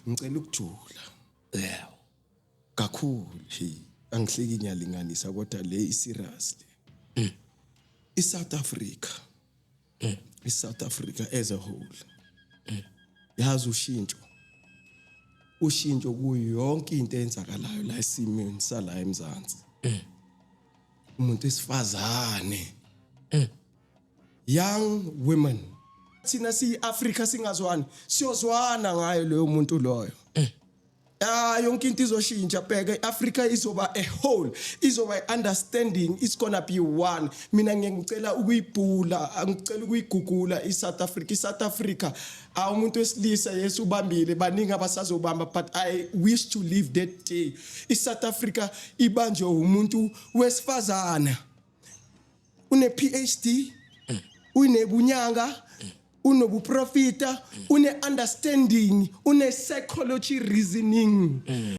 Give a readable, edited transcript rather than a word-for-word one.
Ngicela ukujula kakhulu. Hey, angihleki, ngiyalinganisa, kodwa le i-serious le. I-South Africa, i-South Africa as a whole, yazi ushintsho kuyo yonke into eyenzakalayo la esimeni sala eMzansi, umuntu esifazane, young women, thina siyi-Afrika singazwani, siyozwana ngayo loyo muntu loyo. Ah, yonke into izoshintsha. Bheka, iAfrica izoba a whole, izoba understanding, it's gonna be one. Mina ngiyangicela ukuyibhula, angicela ukuyigugula iSouth Africa. ISouth Africa, ah, umuntu wesilisa, yes, ubambile, baningi abasazobamba, but I wish to live that day iSouth Africa ibanjwe umuntu wesifazana, une PhD, unebunyanga, unobuprofita, une understanding, une psychology reasoning.